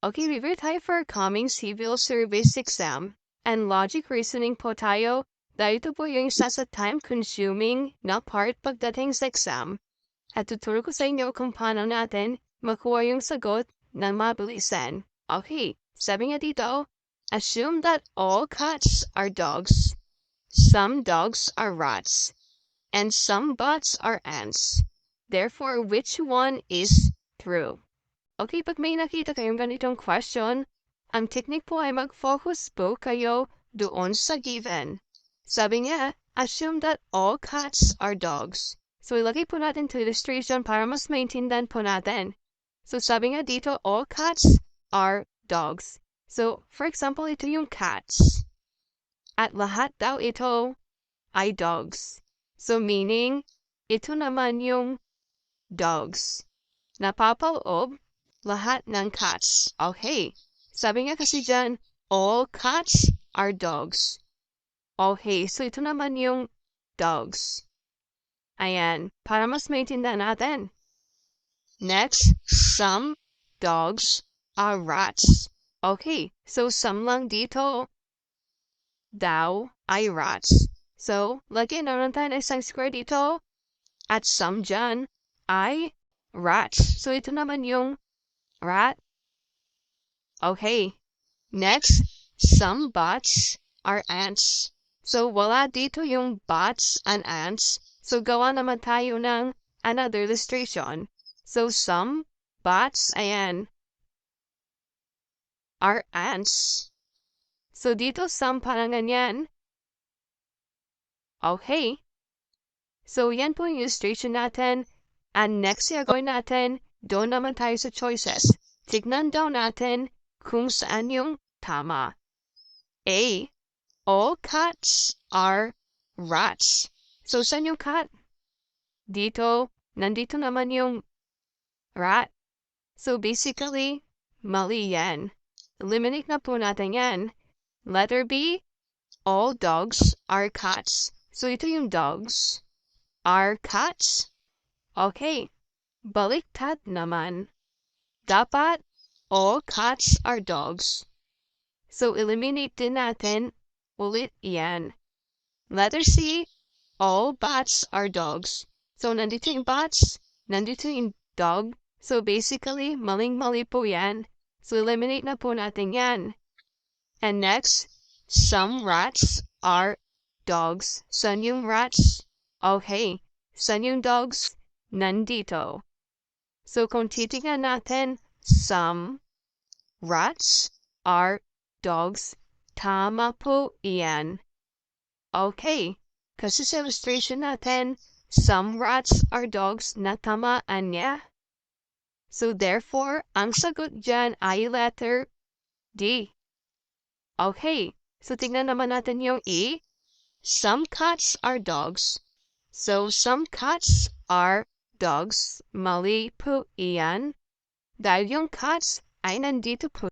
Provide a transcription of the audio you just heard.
Okay, review tayo for coming civil service exam. And logic reasoning po tayo. Dahil ito po yung isa sa time-consuming na part pagdating sa exam. At tuturo ko sa inyo kung paano natin makuha yung sagot na mabilisan. Okay, sabi nga dito, assume that all cats are dogs. Some dogs are rats. And some bats are ants. Therefore, which one is true? Okay, pag may nakita kayong ganitong question, ang technique po ay mag-focus po kayo doon sa given. Sabi nga, assume that all cats are dogs. So, ilagay po natin to illustration para mas maintindihan po natin. So, sabi nga dito, all cats are dogs. So, for example, ito yung cats. At lahat daw ito ay dogs. So, meaning, ito naman yung dogs. Napapaloob lahat ng cats. Okay. Sabi nga kasi dyan, all cats are dogs. Okay, so ito naman yung dogs. Ayan, para mas maintindihan natin. Next, some dogs are rats. Okay, so some lang dito. Daw ay rats. So, lagyan na tayo ng isang square dito. At some dyan ay rats. So, ito naman yung rat. Okay. Next, some bats are ants. So, wala dito yung bats and ants. So, gawa naman tayo ng another illustration. So, some bats, ayan, are ants. So, dito, some parang ganyan. Okay. So, yan po yung illustration natin. And next, gagawin natin, doon naman tayo sa choices. Tignan daw natin kung saan yung tama. A. All cats are rats. So, saan yung cat? Dito, nandito naman yung rat. So, basically, mali yan. Eliminate na po natin yan. Letter B. All dogs are cats. So, ito yung dogs. Are cats? Okay. Baliktad naman. Dapat, all cats are dogs. So, eliminate din natin ulit yan. Letter C, all bats are dogs. So, nandito yung bats, nandito yung dog. So, basically, maling-mali po yan. So, eliminate na po natin yan. And next, some rats are dogs. Saan yung rats? Okay. Saan yung dogs? Nandito. So, kung titignan natin, some rats are dogs. Tama po iyan. Okay. Kasi sa illustration natin, some rats are dogs na tamaan niya. So, therefore, ang sagot dyan ay letter D. Okay. So, tignan naman natin yung E. Some cats are dogs. So, some cats are dogs. Mali po iyan. Dahil yung cats ay nandito po